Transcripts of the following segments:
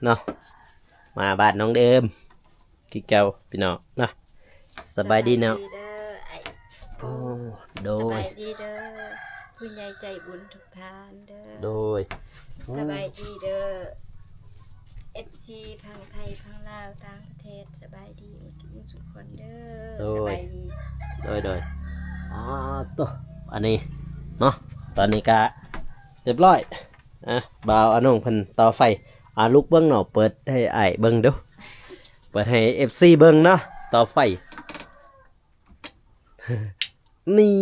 ເນາະ ມາບ້ານນ້ອງເດີມຄືເກົ່າພີ່ນ້ອງເນາະ. ສະບາຍດີເນາະ ສະບາຍດີເດີອ້າຍ. ໂອ້ ໂດຍ ສະບາຍດີເດີຜູ້ໃຫຍ່ໃຈບຸນທຸກທ່ານເດີ. ໂດຍ ສະບາຍດີເດີ ເອັຟຊີ ຝັ່ງໄທ ຝັ່ງລາວ ຕ່າງປະເທດ ສະບາຍດີໝົດທຸກຄົນເດີ. ໂດຍ ສະບາຍດີ. ໂດຍ ໂດຍ ອໍ ໂຕ ອັນນີ້ເນາະ ຕອນນີ້ກະຮຽບຮ້ອຍ. ອ່ະ ບ່າວອານົງເພິ່ນຕໍ່ໄຟ. ອ່າ ລຸກເບິ່ງເນາະ ເປີດໃຫ້ອ້າຍເບິ່ງດູ ເປີດໃຫ້ເອັຟຊີເບິ່ງເນາະ ຕໍ່ໄຟ. ນີ້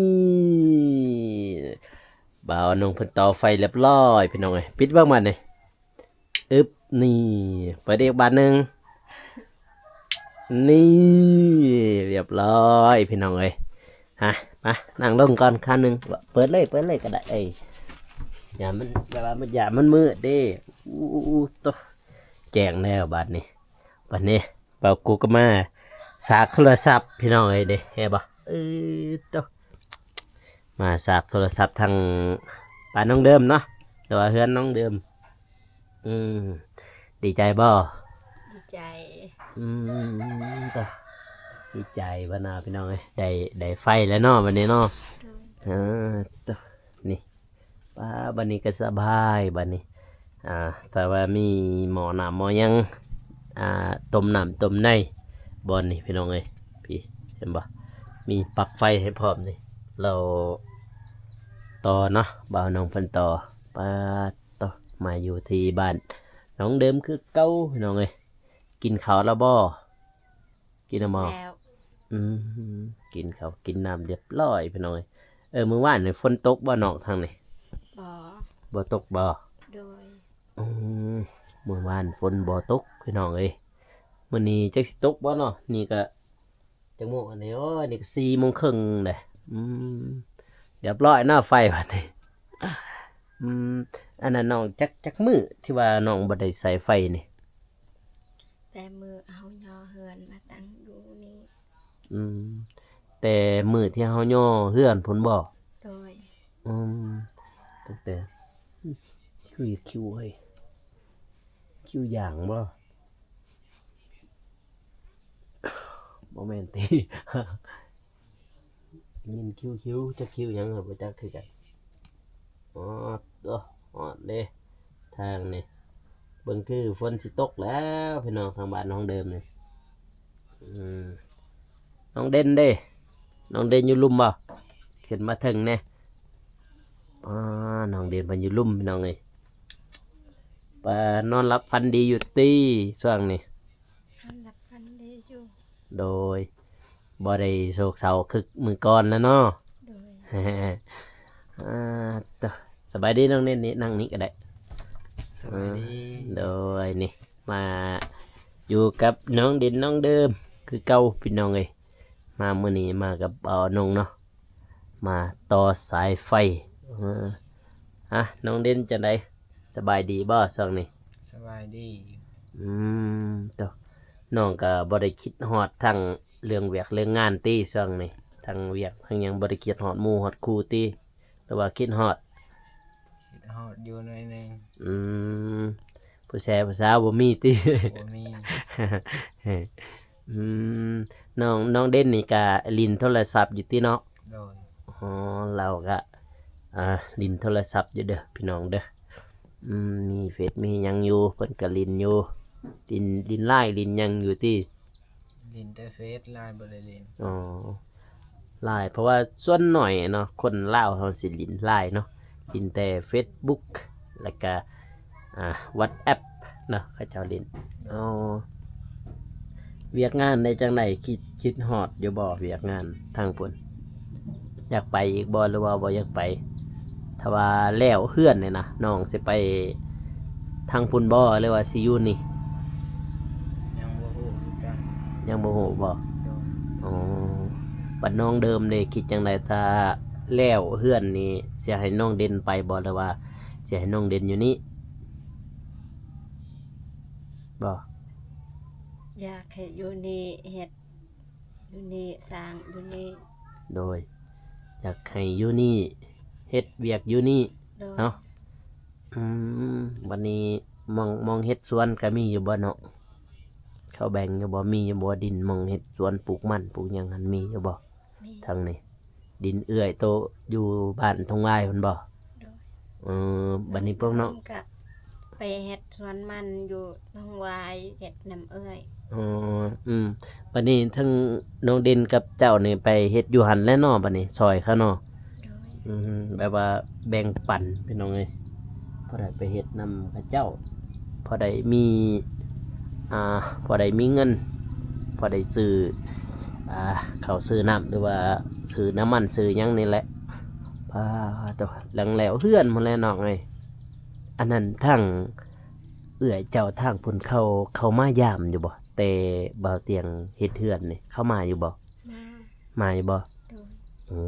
ບ່າວອານົງເພິ່ນຕໍ່ໄຟຮຽບຮ້ອຍພີ່ນ້ອງເອີຍ. ປິດເບິ່ງບາດນີ້. ອຶບ ນີ້ ເປີດອີກບາດໜຶ່ງ. ນີ້ ຮຽບຮ້ອຍພີ່ນ້ອງເອີຍ. ຮະ ມານັ່ງລົງກ່ອນຄາວໜຶ່ງ. ເປີດເລີຍ ເປີດເລີຍກໍໄດ້. ເອີຍ ຢ່າມັນ ແບບວ່າມັນ ຢ່າມັນມືດເດ້. ອູ້ ໂຕ ແຈ້ງແລ້ວບາດນີ້. ບາດນີ້ບ່າວກຸກກໍມາສາກໂທລະສັບພີ່ນ້ອງເອີຍເດ້. ເຫັນບໍ່? ເອີ ໂຕ ມາສາກໂທລະສັບທາງບ້ານນ້ອງເດີມເນາະ ຫຼືວ່າເຮືອນນ້ອງເດີມ. ອືມ ດີໃຈບໍ່? ດີໃຈ. ອືມ ໂຕ ດີໃຈບັດນະພີ່ນ້ອງເອີຍ. ໄດ້ ໄດ້ໄຟແລ້ວເນາະ ບັດນີ້ເນາະ. ໂດຍ. ເອີ ໂຕ ນີ້ ປ້າ ບັດນີ້ກໍສະບາຍບັດນີ້. ອ່າ ແຕ່ວ່າມີໝໍ້ນ້ຳໝໍ້ຫຍັງ ອ່າ ຕົ້ມນ້ຳຕົ້ມໃນບ່ອນນີ້ພີ່ນ້ອງເອີຍ. ພີ້ ເຫັນບໍ່? ມີປັກໄຟໃຫ້ພ້ອມນີ້. ແລ້ວຕໍ່ເນາະ ບ່າວນ້ອງເພິ່ນຕໍ່. ປາດໂຕ ມາຢູ່ທີ່ບ້ານນ້ອງເດີມຄືເກົ່າພີ່ນ້ອງເອີຍ. ກິນເຂົ້າແລ້ວບໍ່? ກິນແລ້ວບໍ່? ແລ້ວ. ອືມ ກິນເຂົ້າກິນນ້ຳຮຽບຮ້ອຍພີ່ນ້ອງເອີຍ. ເອີ ມື້ວານນີ້ຝົນຕົກບໍ່ນ້ອງທາງນີ້? ບໍ່. ບໍ່ຕົກບໍ່? ໂດຍ. ອືມ ມື້ວານຝົນບໍ່ຕົກພີ່ນ້ອງເອີຍ. ມື້ນີ້ຈັກຊິຕົກບໍ່ເນາະ? ນີ້ກະຈັກໂມງອັນນີ້? ໂອ້ຍ ນີ້ກະສີ່ໂມງເຄິ່ງເດ້. ອືມ ຮຽບຮ້ອຍເນາະ ໄຟບາດນີ້. ອືມ ອັນນັ້ນນ້ອງ ຈັກ ຈັກມື້ທີ່ວ່ານ້ອງບໍ່ໄດ້ໃຊ້ໄຟນີ້? ແຕ່ມື້ເຮົາຍໍເຮືອນມາຕັ້ງຢູ່ນີ້. ອືມ ແຕ່ມື້ທີ່ເຮົາຍໍເຮືອນພຸ້ນບໍ່? ໂດຍ. ອືມ ຕັ້ງແຕ່ ຄືຄິວເຮີ້ຍ ຄິວຢາງບໍ່? ບໍ່ແມ່ນຕິ? ໄດ້ຍິນຄິວໆ ຈັກຄິວຫຍັງກໍບໍ່ຈັກຄືກັນ. ຮອດ ໂອ້ ຮອດເດ້ທາງນີ້. ເບິ່ງຄືຝົນຊິຕົກແລ້ວພີ່ນ້ອງ ທາງບ້ານນ້ອງເດີມນີ້. ອືມ ນ້ອງເດັ່ນເດ້? ນ້ອງເດັ່ນຢູ່ລຸ່ມບໍ່? ຂຶ້ນມາເທິງແດ່. ອາ ນ້ອງເດັ່ນເພິ່ນຢູ່ລຸ່ມພີ່ນ້ອງເອີຍ. ປາ ນອນຫຼັບຝັນດີຢູ່ຕິຊ່ວງນີ້? ນອນຫຼັບຝັນດີຢູ່. ໂດຍ. ບໍ່ໄດ້ໂສກເສົ້າຄືມື້ກ່ອນແລ້ວເນາະ. ໂດຍ. ອາ ໂຕ ສະບາຍດີນ້ອງເດັ່ນ. ນີ້ ນັ່ງນີ້ກໍໄດ້. ສະບາຍດີ. ໂດຍ. ນີ້ ມາຢູ່ກັບນ້ອງເດັ່ນນ້ອງເດີມຄືເກົ່າພີ່ນ້ອງເອີຍ. ມາມື້ນີ້ມາກັບບ່າວນົງເນາະ ມາຕໍ່ສາຍໄຟ. ເອີ ອາ ນ້ອງເດັ່ນຈັ່ງໃດ? ສະບາຍດີບໍ່ຊ່ວງນີ້? ສະບາຍດີ. ອືມ ໂຕ ນ້ອງກໍບໍ່ໄດ້ຄິດຮອດທັງເລື່ອງວຽກເລື່ອງງານຕິຊ່ວງນີ້? ທັງວຽກທັງຫຍັງ ບໍ່ໄດ້ຄິດຮອດໝູ່ຮອດຄູ່ຕິ ຫຼືວ່າຄິດຮອດ? ຄິດຮອດຢູ່ໜ້ອຍໜຶ່ງ. ອືມ ຜູ້ແຊຜູ້ສາວບໍ່ມີຕິ? ບໍ່ມີ. ອືມ ນ້ອງ ນ້ອງເດັ່ນນີ້ກະຫຼິ້ນໂທລະສັບຢູ່ຕິເນາະ? ໂດຍ. ອໍ ລາວກະ ອ່າ ຫຼິ້ນໂທລະສັບຢູ່ເດີພີ່ນ້ອງເດີ. ອືມ ມີເຟສມີຫຍັງຢູ່ ເພິ່ນກະຫຼິ້ນຢູ່. ຫຼິ້ນ ຫຼິ້ນລາຍຫຼິ້ນຫຍັງຢູ່ຕິ? ຫຼິ້ນແຕ່ເຟສ ລາຍບໍ່ໄດ້ຫຼິ້ນ. ອໍ ລາຍ ເພາະວ່າສ່ວນໜ້ອຍເນາະ ຄົນລາວເຮົາຊິຫຼິ້ນລາຍເນາະ ຫຼິ້ນແຕ່ເຟສບຸກ ແລ້ວກະ ອ່າ ວັອດແອັບເນາະ ເຂົາເຈົ້າຫຼິ້ນ. ອໍ ວຽກງານໄດ້ຈັ່ງໃດ? ຄິດ ຄິດຮອດຢູ່ບໍ່ ວຽກງານທາງພຸ້ນ? ຢາກໄປອີກບໍ່ ຫຼືວ່າບໍ່ຢາກໄປ? ຖ້າວ່າແລ້ວເຮືອນນີ້ນະ ນ້ອງຊິໄປທາງພຸ້ນບໍ່ ຫຼືວ່າຊິຢູ່ນີ້? ຍັງບໍ່ຮູ້ຄືກັນ. ຍັງບໍ່ຮູ້ບໍ່? ໂດຍ. ອໍ ບັດນ້ອງເດີມເດ ຄິດຈັ່ງໃດ ຖ້າແລ້ວເຮືອນນີ້ ຊິໃຫ້ນ້ອງເດັ່ນໄປບໍ່ ຫຼືວ່າຊິໃຫ້ນ້ອງເດັ່ນຢູ່ນີ້? ບໍ່ ຢາກໃຫ້ຢູ່ນີ້ ເຮັດຢູ່ນີ້ ສ້າງຢູ່ນີ້. ໂດຍ. ຢາກໃຫ້ຢູ່ນີ້ ເຮັດວຽກຢູ່ນີ້. ໂດຍ. ເນາະ. ອືມ ບັດນີ້ ໝ່ອງ ໝ່ອງເຮັດສວນກໍມີຢູ່ບໍ່ນ້ອງ? ເຂົາແບ່ງຢູ່ບໍ່? ມີຢູ່ບໍ່ ດິນໝ່ອງເຮັດສວນ ປູກມັນ ປູກຫຍັງຫັ້ນ ມີຢູ່ບໍ່? ມີ ທາງນີ້ ດິນເອື້ອຍໂຕຢູ່ບ້ານທົ່ງວາຍພຸ້ນບໍ່? ໂດຍ ເອີ ບັດນີ້ພວກນ້ອງ ນ້ອງເດີມກໍໄປເຮັດສວນມັນຢູ່ທົ່ງວາຍ ເຮັດນຳເອື້ອຍ. ອໍ ອືມ ບັດນີ້ທັງນ້ອງເດັ່ນກັບເຈົ້ານີ້ໄປເຮັດຢູ່ຫັ້ນແຫຼະເນາະ ບັດນີ້ຊ່ອຍເຂົາເນາະ. ໂດຍ ອືມ ແບບວ່າແບ່ງປັນພີ່ນ້ອງເອີຍ ພໍໄດ້ໄປເຮັດນຳເຂົາເຈົ້າ ພໍໄດ້ມີ ອ່າ ພໍໄດ້ມີເງິນ ພໍໄດ້ຊື້ ອ່າ ເຂົ້າຊື້ນ້ຳ ຫຼືວ່າຊື້ນ້ຳມັນ ຊື້ຫຍັງນີ້ແຫຼະ. ປາໂທ້ ຫຼັງແລ້ວເຮືອນພຸ້ນແຫຼະນ້ອງເອີຍ. ອັນນັ້ນທາງເອື້ອຍເຈົ້າທາງພຸ້ນ ເຂົາ ເຂົາມາຢາມຢູ່ບໍ່ ແຕ່ບ່າວຕຽງເຮັດເຮືອນນີ້ ເຂົາມາຢູ່ບໍ່? ມາ ມາຢູ່ບໍ່? ໂດຍ ໂອ້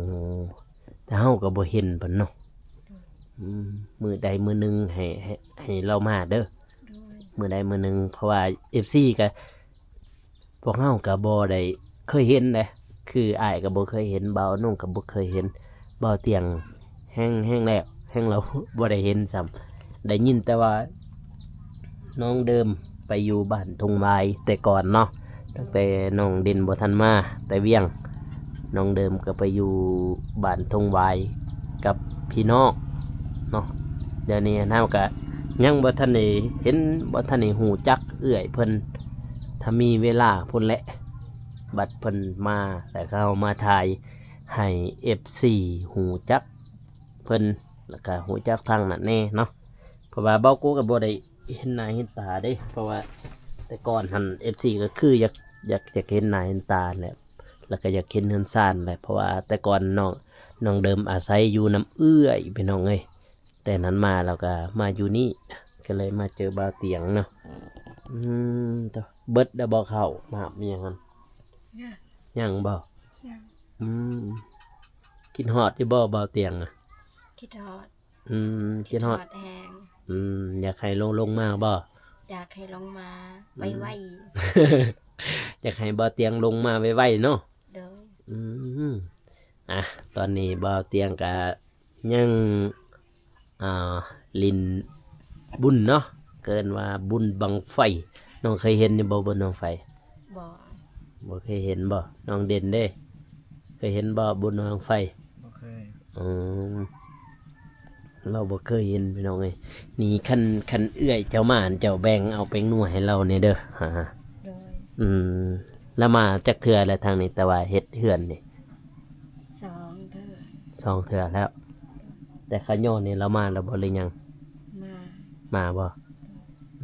ແຕ່ເຮົາກໍບໍ່ເຫັນເພິ່ນເນາະ. ໂດຍ ອືມ ມື້ໃດມື້ໜຶ່ງໃຫ້ ໃຫ້ ໃຫ້ລາວມາເດີ. ໂດຍ ມື້ໃດມື້ໜຶ່ງ ເພາະວ່າເອັຟຊີກໍ ພວກເຮົາກໍບໍ່ໄດ້ເຄີຍເຫັນເດ້ ຄືອ້າຍກໍບໍ່ເຄີຍເຫັນ ບ່າວນົງກໍບໍ່ເຄີຍເຫັນ ບ່າວຕຽງແຮ່ງ ແຮ່ງແລ້ວ ແຮ່ງລາວບໍ່ໄດ້ເຫັນຊ້ຳ. ໄດ້ຍິນແຕ່ວ່ານ້ອງເດີມໄປຢູ່ບ້ານທົ່ງວາຍແຕ່ກ່ອນເນາະ ຕັ້ງແຕ່ນ້ອງເດັ່ນບໍ່ທັນມາແຕ່ວຽງ ນ້ອງເດີມກໍໄປຢູ່ບ້ານທົ່ງວາຍກັບພີ່ນ້ອງເນາະ. ດຽວນີ້ເຮົາກະຍັງບໍ່ທັນໄດ້ເຫັນ ບໍ່ທັນໄດ້ຮູ້ຈັກເອື້ອຍເພິ່ນ ຖ້າມີເວລາພຸ້ນແຫຼະ ບັດເພິ່ນມາ ແລ້ວເຮົາມາຖ່າຍໃຫ້ເອັຟຊີຮູ້ຈັກເພິ່ນ ແລ້ວກະຮູ້ຈັກທາງນັ້ນແດ່ເນາະ. ເພາະວ່າເບົາໂກກໍບໍ່ໄດ້ ເຫັນໜ້າເຫັນຕາເດ້ ເພາະວ່າແຕ່ກ່ອນຫັ້ນ ເອັຟຊີກໍຄືຢາກ ຢາກ ຢາກເຫັນໜ້າເຫັນຕາແຫຼະ ແລ້ວກໍຢາກເຫັນເຮືອນຊານແຫຼະ ເພາະວ່າແຕ່ກ່ອນນ້ອງ ນ້ອງເດີມອາໄສຢູ່ນຳເອື້ອຍ ພີ່ນ້ອງເອີຍ. ແຕ່ນັ້ນມາແລ້ວກໍມາຢູ່ນີ້ ກໍເລີຍມາເຈີບ່າວຕຽງເນາະ. ອືມ ເບິດແລ້ວບໍ່ເຂົ້ານ້ຳອີ່ຫຍັງຫັ້ນ? ຍັງ ຍັງບໍ່? ຍັງ ອືມ ຄິດຮອດຢູ່ບໍ່ບ່າວຕຽງ? ຄິດຮອດ ອືມ ຄິດຮອດ ຄິດຮອດແຮງ. ອືມ ຢາກໃຫ້ລົງ ລົງມາບໍ່? ຢາກໃຫ້ລົງມາ ອືມ ໄວໆ ຢາກໃຫ້ບ່າວຕຽງລົງມາໄວໆເນາະ. ໂດຍ ອືມ ອ່ະ ຕອນນີ້ບ່າວຕຽງກະຍັງ ອ່າ ຫຼິ້ນບຸນເນາະ ເອີ້ນວ່າບຸນບັ້ງໄຟ. ນ້ອງເຄີຍເຫັນຢູ່ບໍ່ ບຸນບັ້ງໄຟ? ບໍ່ ບໍ່ເຄີຍເຫັນບໍ່? ນ້ອງເດັ່ນເດ້ ເຄີຍເຫັນບໍ່ບຸນບັ້ງໄຟ? ບໍ່ເຄີຍ. ອືມ ລາວບໍ່ເຄີຍເຫັນພີ່ນ້ອງເອີຍ. ນີ້ຄັນ ຄັນເອື້ອຍເຈົ້າມາ ເຈົ້າແບ່ງເອົາແປ້ງນົວໃຫ້ລາວແດ່ເດີ. ໂດຍ ອືມ ລາວມາຈັກເທື່ອແລ້ວທາງນີ້ ແຕ່ວ່າເຮັດເຮືອນນີ້? ສອງເທື່ອ ສອງເທື່ອແລ້ວ. ແຕ່ຂະໂຍນີ້ລາວມາແລ້ວບໍ່ ຫຼືຍັງ? ມາ ມາບໍ່?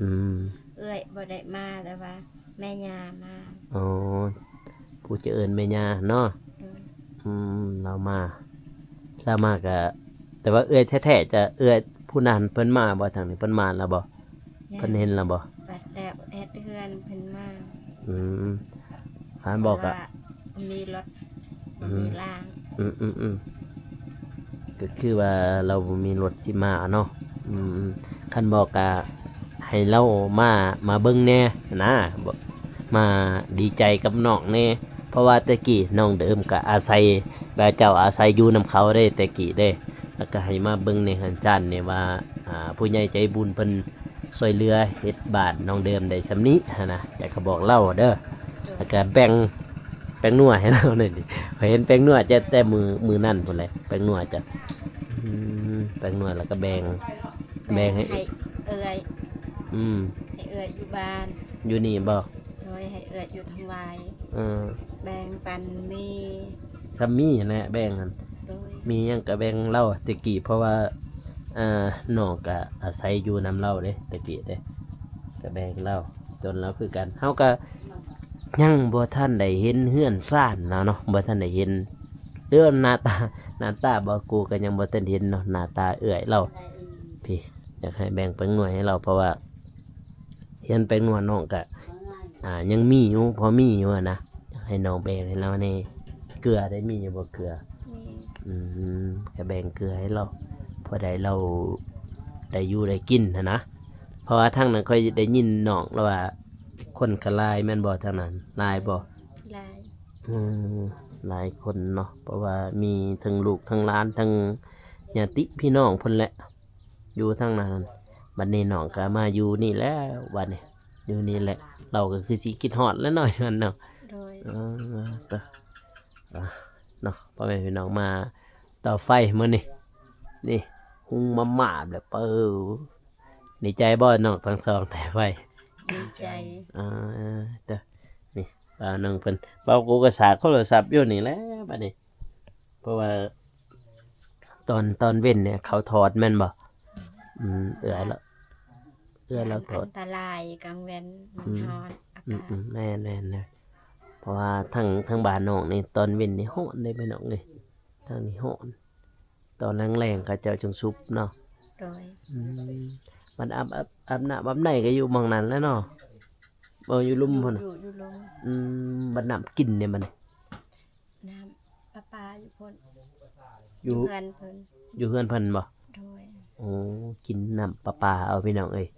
ອືມ ເອື້ອຍບໍ່ໄດ້ມາ ແຕ່ວ່າແມ່ຍ່າມາ. ອໍ ຜູ້ຈະເອີ້ນແມ່ຍ່າເນາະ. ໂດຍ ອືມ ລາວມາ ລາວມາກະ ແຕ່ວ່າເອື້ອຍແທ້ໆ ຈະເອື້ອຍຜູ້ນັ້ນເພິ່ນມາບໍ່ ທາງນີ້ເພິ່ນມາແລ້ວບໍ່? ຍັງ ເພິ່ນເຫັນແລ້ວບໍ່? ບັດແລ້ວເຮັດເຮືອນເພິ່ນມາ. ອືມ ຄັນບໍ່ກະ ເພາະວ່າບໍ່ມີລົດ ອືມ ບໍ່ມີລາງ. ອືມໆໆ ກໍຄືວ່າລາວບໍ່ມີລົດຊິມາເນາະ. ອືມ ຄັນບໍ່ກະໃຫ້ລາວມາ ມາເບິ່ງແດ່ນະ ມາດີໃຈກັບນ້ອງແດ່ ເພາະວ່າແຕ່ກີ້ນ້ອງເດີມກະອາໄສ ແບບເຈົ້າອາໄສຢູ່ນຳເຂົາເດ້ ແຕ່ກີ້ເດ້ ແລ້ວກະໃຫ້ມາເບິ່ງໃນເຮືອນຊານນີ້ວ່າ ອ່າ ຜູ້ໃຫຍ່ໃຈບຸນເພິ່ນ ຊ່ວຍເຫຼືອເຮັດບ້ານນ້ອງເດີມໄດ້ສ່ຳນີ້ຫັ້ນນະ ແລ້ວກໍບອກລາວເດີ. ແລ້ວກໍແບ່ງແປ້ງນົວໃຫ້ລາວໜ່ອຍ. ຂ້ອຍເຫັນແປ້ງນົວຈະແຕ່ມື້ ມື້ນັ້ນພຸ້ນແຫຼະ ແປ້ງນົວຈະ ອືມ ແປ້ງນົວແລ້ວກໍແບ່ງ ແບ່ງໃຫ້ ແບ່ງໃຫ້ເອື້ອຍ. ອືມ ໃຫ້ເອື້ອຍຢູ່ບ້ານ. ຢູ່ນີ້ບໍ່? ໂດຍ ໃຫ້ເອື້ອຍຢູ່ທາງວາຍ. ເອີ ແບ່ງປັນມີ ສ່ຳມີຫັ້ນແຫຼະແບ່ງຫັ້ນ. ໂດຍ ມີຫຍັງກໍແບ່ງລາວແຕ່ກີ້ ເພາະວ່າ ເອີ ນ້ອງກໍອາໄສຢູ່ນຳລາວເດ້ແຕ່ກີ້ເດ້ ກໍແບ່ງລາວ ຕົນລາວຄືກັນ. ເຮົາກໍຍັງບໍ່ທັນໄດ້ເຫັນເຮືອນຊານລາວເນາະ ບໍ່ທັນໄດ້ເຫັນ ຫຼືໜ້າຕາ ໜ້າຕາບ່າວກູກໍຍັງບໍ່ທັນເຫັນເນາະ ໜ້າຕາເອື້ອຍລາວ. ພີ້ ຢາກໃຫ້ແບ່ງແປ້ງນົວໃຫ້ລາວ ເພາະວ່າ ເຮືອນແປ້ງນົວນ້ອງກະ ອ່າ ຍັງມີຢູ່ ພໍມີຢູ່ຫັ້ນນະ ໃຫ້ນ້ອງແບ່ງໃຫ້ລາວແດ່. ເກືອໄດ້ມີຢູ່ບໍ່ ເກືອ? ມີ. ອືມ ກະແບ່ງເກືອໃຫ້ລາວ ພໍໄດ້ລາວໄດ້ຢູ່ໄດ້ກິນຫັ້ນນະ. ເພາະວ່າທາງນັ້ນຂ້ອຍໄດ້ຍິນນ້ອງລາວວ່າ ຄົນກະຫຼາຍແມ່ນບໍ່ ທາງນັ້ນຫຼາຍບໍ່? ຫຼາຍ. ອືມ ຫຼາຍຄົນເນາະ ເພາະວ່າມີທັງລູກທັງຫຼານ ທັງຍາດຕິພີ່ນ້ອງເພິ່ນແຫຼະ ຢູ່ທາງນັ້ນ. ບັດນີ້ນ້ອງກໍມາຢູ່ນີ້ແລ້ວ ບັດນີ້ຢູ່ນີ້ແຫຼະ ລາວກໍຄືຊິຄິດຮອດແຫຼະເນາະ ຢູ່ຫັ້ນເນາະ. ໂດຍ ເອີ ຕະ ອ່າ ເນາະ ພໍ່ແມ່ພີ່ນ້ອງ ມາຕໍ່ໄຟມື້ນີ້ ນີ້ ຫຸງມາມ່າແບບ ເປີ ດີໃຈບໍ່ນ້ອງທັງສອງ ໄດ້ໄຟ? ດີໃຈ. ອ່າ ເດີ ນີ້ ບ່າວໜຶ່ງເພິ່ນ ບ່າວກູກໍສາກໂທລະສັບຢູ່ນີ້ແຫຼະ ບັດນີ້ ເພາະວ່າຕອນ ຕອນເວັນນີ້ເຂົາຖອດແມ່ນບໍ່? ອືມ ເອື້ອຍລາວ ເອື້ອຍລາວຖອດ ອັນຕະລາຍກາງເວັນ ມັນ ອືມ ຮ້ອນ ອາ ອືມ ກາດ ອືມ ແມ່ນໆ ເພາະວ່າທາງ ທາງບ້ານນ້ອງນີ້ຕອນເວັນນີ້ຮ້ອນເດ້ພີ່ນ້ອງເອີຍ ທາງນີ້ຮ້ອນ ຕອນແລງໆ ເຂົາເຈົ້າຈຶ່ງສຸບເນາະ. ໂດຍ ອືມ ມັນອາບ ອາບ ອາບນ້ຳອາບໃນກໍຢູ່ໝ່ອງນັ້ນແຫຼະເນາະ ບໍ່ ຢູ່ລຸ່ມພຸ້ນ ຢູ່ ຢູ່ ຢູ່ລຸ່ມ. ອືມ ບັດນ້ຳກິນເດ ບັດນີ້ ນ້ຳປະປາຢູ່ພຸ້ນ ຢູ່ ຢູ່ເຮືອນເພິ່ນ ຢູ່ເຮືອນເພິ່ນບໍ່? ໂດຍ ໂອ້ ກິນນ້ຳປະປາເອົາ ພີ່ນ້ອງເອີຍ.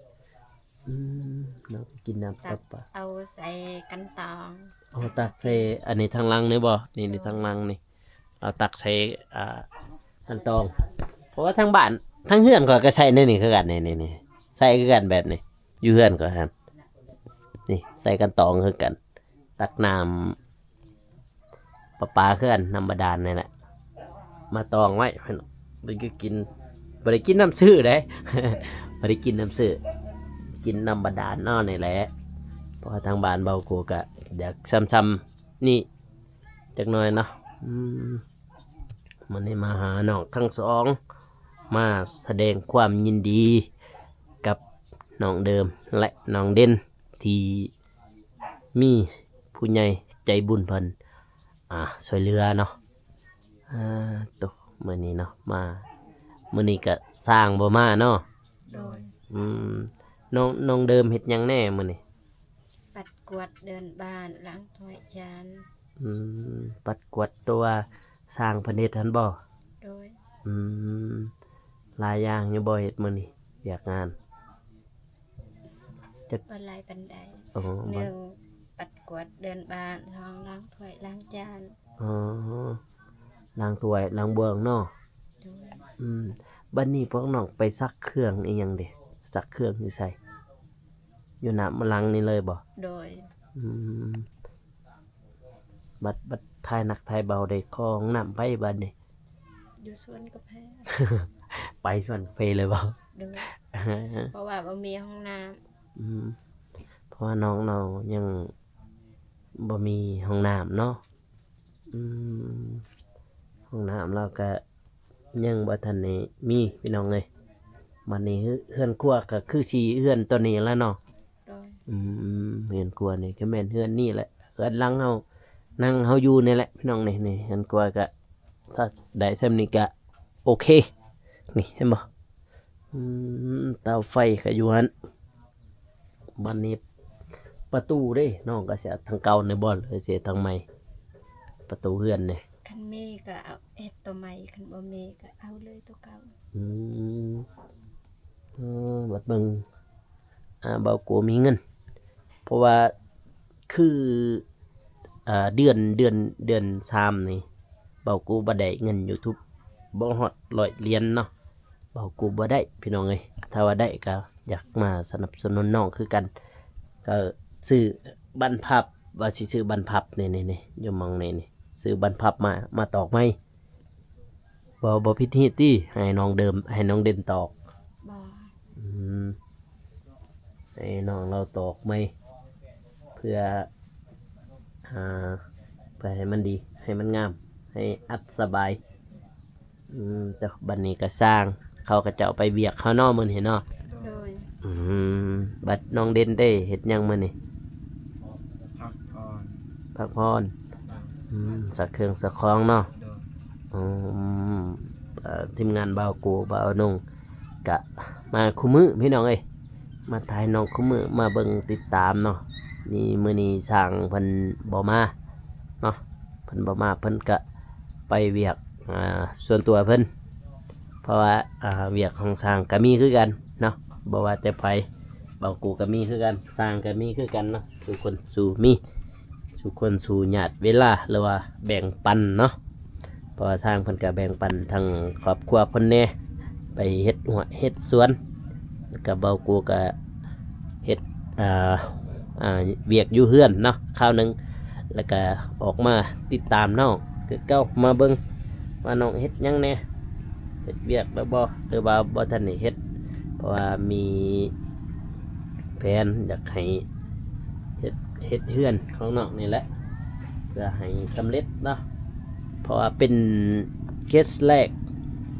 ອືມ ເນາະ ກິນນ້ຳປະປາ ຕັກເອົາໃສ່ກັນຕອງ. ໂອ້ ຕັກໃສ່ອັນນີ້ທາງຫຼັງນີ້ບໍ່? ນີ້ ນີ້ ໂດຍ ທາງຫຼັງນີ້ ເອົາຕັກໃສ່ ອ່າ ກັນຕອງ ເພາະວ່າທາງບ້ານ ທາງເຮືອນຂ້ອຍກໍໃສ່ແນວນີ້ຄືກັນ ນີ້ ນີ້ ນີ້ ໃສ່ຄືກັນແບບນີ້ ຢູ່ເຮືອນຂ້ອຍຫັ້ນ ນີ້ ໃສ່ກັນຕອງຄືກັນ ຕັກນ້ຳປະປາຄືກັນ ນ້ຳບາດານນີ້ແຫຼະ ມາຕອງໄວ້ ເພິ່ນກໍກິນ ບໍ່ໄດ້ກິນນ້ຳຊື່ເດ້ ບໍ່ໄດ້ກິນນ້ຳຊື່ ກິນນ້ຳບາດານເນາະ ນີ້ແຫຼະ ເພາະວ່າທາງບ້ານເບົາໂກກະຢາກຊ່ຳໆ ນີ້ຈັກໜ້ອຍເນາະ. ອືມ ມື້ນີ້ມາຫານ້ອງທັງສອງ ມາສະແດງຄວາມຍິນດີກັບນ້ອງເດີມ ແລະ ນ້ອງເດັ່ນ ທີ່ມີຜູ້ໃຫຍ່ໃຈບຸນເພິ່ນ ອ່າ ຊ່ວຍເຫຼືອເນາະ. ອ່າ ໂຕ ມື້ນີ້ເນາະ ມາ ມື້ນີ້ກະຊ່າງບໍ່ມາເນາະ. ໂດຍ ອືມ ນ້ອງ ນ້ອງເດີມເຮັດຫຍັງແດ່ມື້ນີ້? ປັດກວາດເດີ່ນບ້ານ ລ້າງຖ້ວຍຈານ. ອືມ ປັດກວາດຕົວະ ຊ່າງເພິ່ນເຮັດຫັ້ນບໍ່? ໂດຍ ອືມ ຫຼາຍຢ່າງຢູ່ບໍ່ເຮັດມື້ນີ້ ວຽກງານ? ຈັກ ບໍ່ຫຼາຍປານໃດ. ໂອ້ ໜຶ່ງ ປັດກວາດເດີ່ນບ້ານ ສອງ ລ້າງຖ້ວຍລ້າງຈານ. ອໍ ລ້າງຖ້ວຍລ້າງບ່ວງເນາະ. ໂດຍ ອືມ ບັດນີ້ພວກນ້ອງໄປຊັກເຄື່ອງອີ່ຫຍັງເດ? ຊັກເຄື່ອງຢູ່ໃສ? ຢູ່ໜ້າມະຫຼັງນີ້ເລີຍບໍ່? ໂດຍ ອືມ ບັດ ບັດຖ່າຍໜັກຖ່າຍເບົາໄດ້ ເຂົ້າຫ້ອງນ້ຳໃຜບັດນີ້? ຢູ່ສວນກາແຟ. ໄປສວນກາແຟເລີຍບໍ່? ໂດຍ ເພາະວ່າບໍ່ມີຫ້ອງນ້ຳ. ອືມ ເພາະວ່ານ້ອງເຮົາຍັງບໍ່ມີຫ້ອງນ້ຳເນາະ. ອືມ ຫ້ອງນ້ຳລາວກະຍັງບໍ່ທັນໄດ້ມີ ພີ່ນ້ອງເອີຍ. ບັດນີ້ເຮືອນ ເຮືອນຄົວກະຄືຊິເຮືອນໂຕນີ້ແຫຼະເນາະ. ໂດຍ ອືມ ເຮືອນຄົວນີ້ກະແມ່ນເຮືອນນີ້ແຫຼະ ເຮືອນຫຼັງເຮົາ ນັ່ງເຮົາຢູ່ນີ້ແຫຼະ ພີ່ນ້ອງ. ນີ້ ນີ້ເຮືອນຄົວກະ ຖ້າໄດ້ຊ່ຳນີ້ກະໂອເຄ. ນີ້ເຫັນບໍ່? ອືມ ເຕົາໄຟກະຢູ່ຫັ້ນ. ບັດນີ້ປະຕູເດ້ ນ້ອງກໍຊິເອົາທາງເກົ່ານີ້ບໍ່ ຫຼືຊິເຮັດທາງໃໝ່? ປະຕູເຮືອນນີ້ ຄັນມີກໍເອົາເຮັດຕົວໃໝ່ ຄັນບໍ່ມີກໍເອົາເລີຍຕົວເກົ່າ. ອືມ ເອີ ບັດເບິ່ງ ອ່າ ເບົາໂກມີເງິນ ເພາະວ່າຄື ອ່າ ເດືອນ ເດືອນ ເດືອນສາມນີ້ ເບົາໂກບໍ່ໄດ້ເງິນຢູທູບ ບໍ່ຮອດຮ້ອຍຫຼຽນເນາະ. ເວົ້າກູບໍ່ໄດ້ພີ່ນ້ອງເອີຍ. ຖ້າວ່າໄດ້ກໍຢາກມາສະໜັບສະໜູນນ້ອງຄືກັນ. ກໍຊື້ບັ້ນພັບ ວ່າຊິຊື້ບັ້ນພັບ ນີ້ໆ ຢູ່ໝ່ອງນີ້ນີ້ ຊື້ບັ້ນພັບມາ ມາຕອກໃໝ່. ບໍ່ ບໍ່ຜິດຮີດຕິ ໃຫ້ນ້ອງເດີມ ໃຫ້ນ້ອງເດັ່ນຕອກ? ບໍ່. ອືມ ໃຫ້ນ້ອງລາວຕອກໃໝ່ ເພື່ອ ອ່າ ເພື່ອໃຫ້ມັນດີ ໃຫ້ມັນງາມ ໃຫ້ອັດສະບາຍ. ອືມ ແຕ່ບັດນີ້ກໍຊ່າງ ເຂົາກໍເຈົ້າໄປວຽກເຂົາເນາະ ມື້ນີ້ເນາະ. ໂດຍ. ອືມ ບັດນ້ອງເດັ່ນເດ້ ເຮັດຫຍັງມື້ນີ້? ພັກຜ່ອນ. ພັກຜ່ອນ. ໂດຍ. ອືມ ຊັກເຄື່ອງຊັກຂອງເນາະ. ໂດຍ. ອືມ ເອີ ທີມງານບ່າວໂກ ບ່າວນົງ ກະມາຄູ່ມື້ພີ່ນ້ອງເອີຍ ມາຖ່າຍນ້ອງຄູ່ມື້ ມາເບິ່ງຕິດຕາມເນາະ. ນີ້ມື້ນີ້ຊ່າງເພິ່ນບໍ່ມາເນາະ ເພິ່ນບໍ່ມາ ເພິ່ນກະໄປວຽກ ອ່າ ສ່ວນຕົວເພິ່ນ ເພາະວ່າ ອ່າ ວຽກຂອງຊ່າງກະມີຄືກັນເນາະ ບໍ່ວ່າແຕ່ໃຜ ບ່າວໂກກະມີຄືກັນ ຊ່າງກະມີຄືກັນເນາະ. ສູ່ຄົນສູ່ມີ ສູ່ຄົນສູ່ຍາດເວລາ ຫຼືວ່າແບ່ງປັນເນາະ. ເພາະວ່າຊ່າງເພິ່ນກະແບ່ງປັນທາງຄອບຄົວເພິ່ນແດ່ ໄປເຮັດຮົ້ວເຮັດສວນ ແລ້ວກະເບົາກູກະເຮັດ ອ່າ ອ່າ ວຽກຢູ່ເຮືອນເນາະຄາວໜຶ່ງ ແລ້ວກະອອກມາຕິດຕາມນ້ອງຄືເກົ່າ ມາເບິ່ງວ່ານ້ອງເຮັດຫຍັງແດ່ ເຮັດວຽກແລ້ວບໍ່ ຫຼືວ່າບໍ່ທັນໄດ້ເຮັດ ເພາະວ່າມີແຜນຢາກໃຫ້ເຮັດ ເຮັດເຮືອນຂອງນ້ອງນີ້ແຫຼະ ເພື່ອໃຫ້ສຳເລັດເນາະ ເພາະວ່າເປັນເຄສແລກ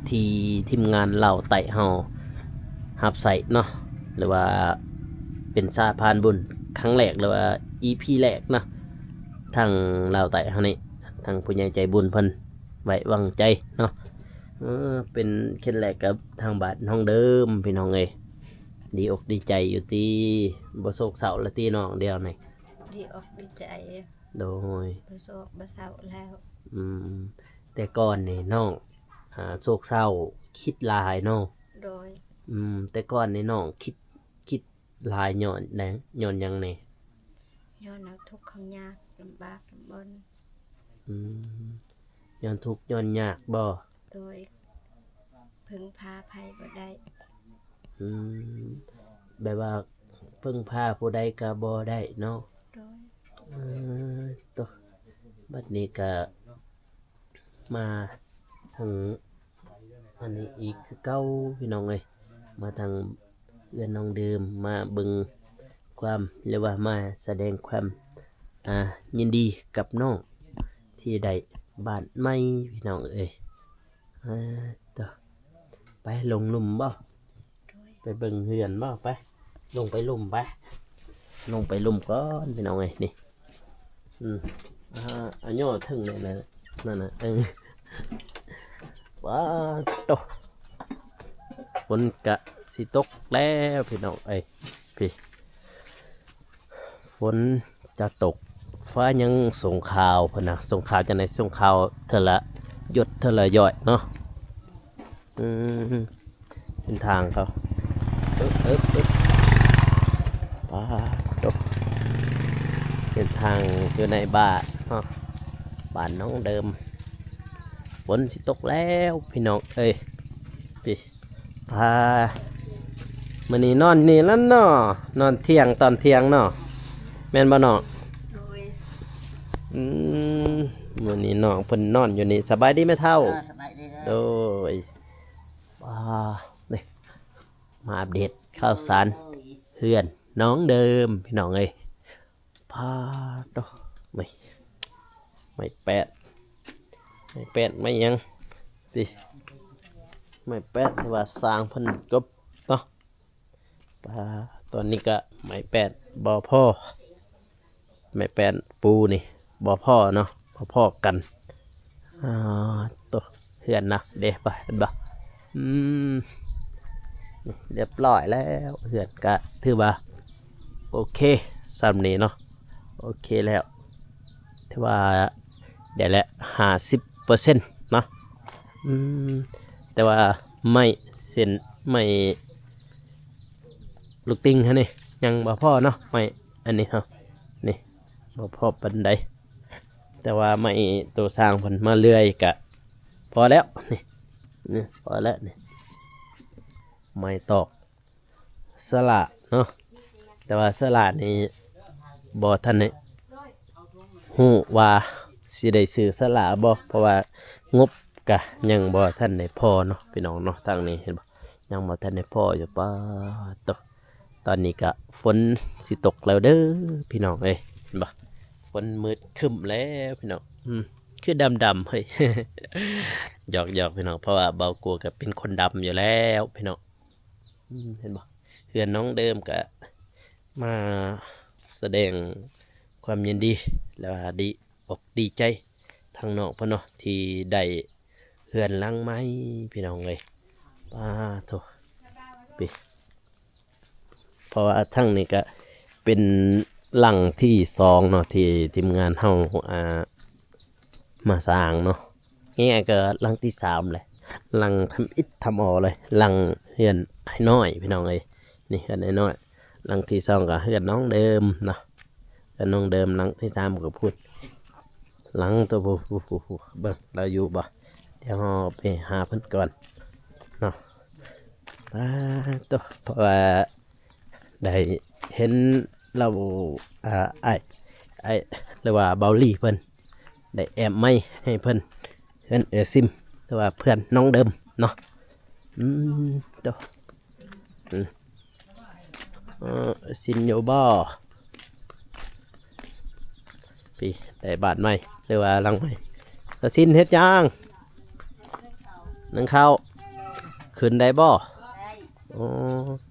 ທີ່ທີມງານລາວໃຕ້ເຮົາ ຮັບໃຊ້ເນາະ ຫຼືວ່າເປັນສະພານບຸນຄັ້ງແລກ ຫຼືວ່າອີພີແລກເນາະ ທາງລາວໃຕ້ເຮົານີ້ ທາງຜູ້ໃຫຍ່ໃຈບຸນເພິ່ນໄວ້ວາງໃຈເນາະ ເອີ ເປັນເຄສແລກກັບທາງບ້ານນ້ອງເດີມ ພີ່ນ້ອງເອີຍ ດີອົກດີໃຈຢູ່ຕິ ບໍ່ໂສກເສົ້າລະຕິນ້ອງດຽວນີ້? ດີອົກດີໃຈ ໂດຍ ບໍ່ໂສກບໍ່ເສົ້າແລ້ວ ອືມ ແຕ່ກ່ອນນີ້ນ້ອງ ອ່າ ໂສກເສົ້າ ຄິດຫຼາຍເນາະ ໂດຍ ອືມ ແຕ່ກ່ອນນີ້ນ້ອງຄິດ ຄິດຫຼາຍຍ້ອນຫຍັງ ຍ້ອນຫຍັງແດ່? ຍ້ອນເຮົາທຸກເຮົາຍາກ ລຳບາກລຳບົນ ອືມ ຍ້ອນທຸກຍ້ອນຍາກບໍ່? ໂດຍ ເພິ່ງພາໃຜບໍ່ໄດ້ ອືມ ແບບວ່າເພິ່ງພາຜູ້ໃດກໍບໍ່ໄດ້ເນາະ ໂດຍ ເອີ ໂຕ ບັດນີ້ກໍມາທາງອັນນີ້ອີກຄືເກົ່າ ພີ່ນ້ອງເອີຍ ມາທາງເຮືອນນ້ອງເດີມ ມາເບິ່ງຄວາມ ຫຼືວ່າມາສະແດງຄວາມ ອ່າ ຍິນດີກັບນ້ອງທີ່ໄດ້ບ້ານໃໝ່ ພີ່ນ້ອງເອີຍ ອ່າ ໂຕ ໄປລົງລຸ່ມບໍ່? ໂດຍ ໄປເບິ່ງເຮືອນບໍ່? ໄປ ລົງໄປລຸ່ມໄປ ລົງໄປລຸ່ມກ່ອນ ພີ່ນ້ອງເອີຍ ນີ້ ອືມ ອ່າ ອາ ຍໍເຖິງແນ່ນະ ນັ້ນນະ ເອີ ວ້າໂຕ ຝົນກະຊິຕົກແລ້ວ ພີ່ນ້ອງເອີຍ ພີ້ ຝົນຈະຕົກ ຟ້າຍັງສົ່ງຂ່າວ ເພິ່ນນະ ສົ່ງຂ່າວຈັ່ງໃດ ສົ່ງຂ່າວເທື່ອລະຢຸດເທື່ອລະຢ່ອຍເນາະ ອືມ ເສັ້ນທາງເຂົາ ເອີບ ເອີບ ເອີບ ປາດໂຕ ເສັ້ນທາງຢູ່ໃນບ້ານເນາະ ບ້ານນ້ອງເດີມ ຝົນຊິຕົກແລ້ວ ພີ່ນ້ອງເອີຍ ພີ້ ພາ ມື້ນີ້ນອນນີ້ລະເນາະ ນອນທ່ຽງ ຕອນທ່ຽງເນາະ ແມ່ນບໍ່ນ້ອງ? ໂດຍ ອືມ ມື້ນີ້ນ້ອງເພິ່ນນອນຢູ່ນີ້ ສະບາຍດີແມ່ເຖົ້າ? ເອີ ສະບາຍດີເດີ ໂດຍ ວ້າ ນີ້ ມາອັບເດດຂ່າວສານ ໂອ້ຍ ເຮືອນນ້ອງເດີມ ພີ່ນ້ອງເອີຍ ພາໂຕ ໄມ້ ໄມ້ແປດ ໄມ້ແປດ ໄມ້ຫຍັງຕິ ໄມ້ແປດທີ່ວ່າສ້າງເພິ່ນກົບເນາະ ປາ ຕອນນີ້ກະໄມ້ແປດບໍ່ພໍ ໄມ້ແປນປູນີ້ບໍ່ພໍເນາະ ບໍ່ພໍກັນ ອາ ໂຕ ເຮືອນນະ ເດ້ ເຫັນບໍ່ ອືມ ນີ້ ລຽບລ້ອຍແລ້ວ ເຮືອນກະຖືວ່າໂອເຄ ສ່ຳນີ້ເນາະ ໂອເຄແລ້ວ ຖືວ່າໄດ້ແລ້ວ ຫ້າສິບເປີເຊັນເນາະ ອືມ ແຕ່ວ່າໄມ້ ເສັ້ນໄມ້ ລູກຕິ່ງຫັ້ນນີ້ ຍັງບໍ່ພໍເນາະ ໄມ້ອັນນີ້ເຮົາ ນີ້ ບໍ່ພໍປານໃດ ແຕ່ວ່າໄມ້ໂຕຊ່າງເພິ່ນມາເລື່ອຍກະພໍແລ້ວ ນີ້ ນີ້ ພໍແລ້ວນີ້ ໄມ້ຕອກສະຫຼາເນາະ ແຕ່ວ່າສະຫຼານີ້ບໍ່ທັນໄດ້ຮູ້ວ່າຊິໄດ້ຊື້ສະຫຼາບໍ່ ເພາະວ່າງົບກະຍັງບໍ່ທັນໄດ້ພໍເນາະ ພີ່ນ້ອງເນາະ ທາງນີ້ເຫັນບໍ່ ຍັງບໍ່ທັນໄດ້ພໍຢູ່ ປາໂຕ ຕອນນີ້ກະຝົນຊິຕົກແລ້ວເດີ ພີ່ນ້ອງເອີຍ ເຫັນບໍ່ ຝົນມືດຄຶ້ມແລ້ວ ພີ່ນ້ອງ ອືມ ຄືດຳໆ ເຮີ້ຍ ຫຍອກໆ ພີ່ນ້ອງ ເພາະວ່າເບົາກົວກະເປັນຄົນດຳຢູ່ແລ້ວ ພີ່ນ້ອງ ອືມ ເຫັນບໍ່ ເຮືອນນ້ອງເດີມກະມາສະແດງຄວາມຍິນດີ ແລ້ວວ່າດີ ອົກດີໃຈທາງນ້ອງເພິ່ນເນາະ ທີ່ໄດ້ເຮືອນຫຼັງໃໝ່ ພີ່ນ້ອງເອີຍ ປາໂທ ປີ ເພາະວ່າທັງນີ້ກະເປັນຫຼັງທີສອງເນາະ ທີ່ທີມງານເຮົາ ອ່າ ມາສ້າງເນາະ ງ່າຍໆ ກະຫຼັງທີສາມແຫຼະ ຫຼັງທຳອິດທຳອໍເລີຍ ຫຼັງເຮືອນອ້າຍນ້ອຍ ພີ່ນ້ອງເອີຍ ນີ້ເຮືອນອ້າຍນ້ອຍ ຫຼັງທີສອງກະເຮືອນນ້ອງເດີມເນາະ ເຮືອນນ້ອງເດີມ ຫຼັງທີສາມກະພຸ້ນ ຫຼັງໂຕພຸ້ນ ເບິ່ງລາວຢູ່ບໍ່ ດຽວເຮົາໄປຫາເພິ່ນກ່ອນເນາະ ປາໂຕ ເພາະວ່າໄດ້ເຫັນລາວ ອ່າ ອ້າຍ ອ້າຍ ຫຼືວ່າເບົາລີເພິ່ນໄດ້ແອ້ມໄມໃຫ້ເພິ່ນ ເຮືອນເອື້ອຍຊິມ ຫຼືວ່າເພື່ອນນ້ອງເດີມເນາະ. ອືມ ໂຕ ອືມ ເອີ ຊິນຢູ່ບໍ່? ພີ້ ໄດ້ບ້ານໃໝ່ ຫຼືວ່າຫຼັງໃໝ່. ຕາຊິນເຮັດຫຍັງ? ໜຶ້ງເຂົ້າ. ຂຶ້ນໄດ້ບໍ່? ໄດ້. ໂອ້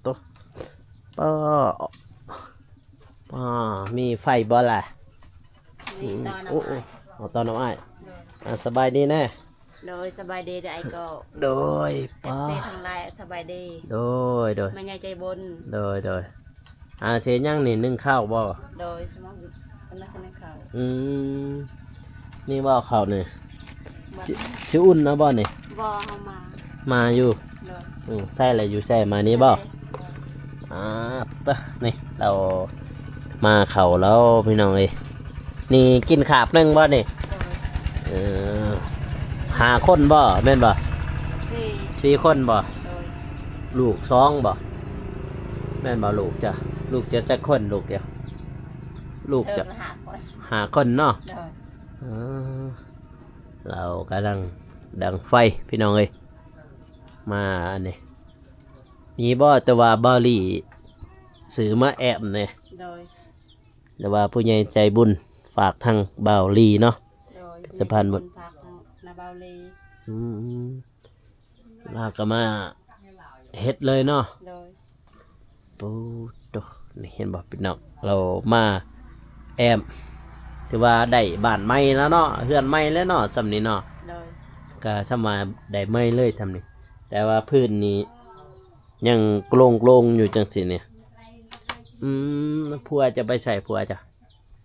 ໂຕ ປ້າ ປ້າ ມີໄຟບໍ່ລະ? ມີ ອືມ ຕໍ່ນ້ຳ ໂອ້ ອ້າຍ ໂອ້ ຕໍ່ນ້ຳອ້າຍ. ໂດຍ ອ່າ ສະບາຍດີແນ່. ໂດຍ ສະບາຍດີເດີອ້າຍກໍ. ໂດຍ ເອັຟຊີ ປ້າ ທັງຫຼາຍ ສະບາຍດີ. ໂດຍ ໂດຍ ແມ່ໃຫຍ່ໃຈບຸນ. ໂດຍ ໂດຍ ອ່າ ເຮັດຫຍັງນີ້? ໜຶ້ງເຂົ້າບໍ່? ໂດຍ ສະມອງ ກຳລັງຊິໜຶ້ງເຂົ້າ. ອືມ ນີ້ບໍ່ເຂົ້ານີ້? ບໍ່ ຊິ ຊິອຸ່ນເອົາບໍ່ນີ້? ບໍ່ ເຮົາມາ ມາຢູ່. ໂດຍ ອືມ ໃສ່ລະຢູ່ໃສ່ມານີ້ບໍ່? ໂດຍ ອ່າ ເຕີ ນີ້ລາວມາເຂົ້າແລ້ວພີ່ນ້ອງເອີຍ. ນີ້ກິນຄາບໜຶ່ງບໍ່ນີ້? ໂດຍ ເອີ ຫ້າຄົນບໍ່ ແມ່ນບໍ່? ສີ່ ສີ່ຄົນບໍ່? ໂດຍ ລູກສອງບໍ່? ແມ່ນບໍ່ລູກເຈົ້າ? ລູກເຈົ້າຈັກຄົນ? ລູກເຈົ້າ ລູກເຈົ້າ ເອີ ຫ້າຄົນ ຫ້າຄົນເນາະ. ໂດຍ ເອີ ລາວກຳລັງດັງໄຟພີ່ນ້ອງເອີຍ. ມາອັນນີ້ ມີບໍ່? ແຕ່ວ່າເບົາລີຊື້ມາແອ້ມແດ່. ໂດຍ ແຕ່ວ່າຜູ້ໃຫຍ່ໃຈບຸນຝາກທາງເບົາລີເນາະ. ໂດຍ ສະພານບຸນ ຝາກທາງນາເບົາລີ. ອືມ ລາວກໍມາເຮັດເລີຍເນາະ. ໂດຍ ໂອ້ໂຕ ນີ້ເຫັນບໍ່ພີ່ນ້ອງ ລາວມາແອ້ມ ຖືວ່າໄດ້ບ້ານໃໝ່ແລ້ວເນາະ ເຮືອນໃໝ່ແລ້ວເນາະ ຊ່ຳນີ້ເນາະ. ໂດຍ ກໍຊ່ຳວ່າໄດ້ໃໝ່ເລີຍຊ່ຳນີ້ ແຕ່ວ່າພື້ນນີ້ຍັງໂລງໆຢູ່ຈັ່ງຊີ້ນີ້. ອືມ ຜົວຈະໄປໃສ? ຜົວຈະ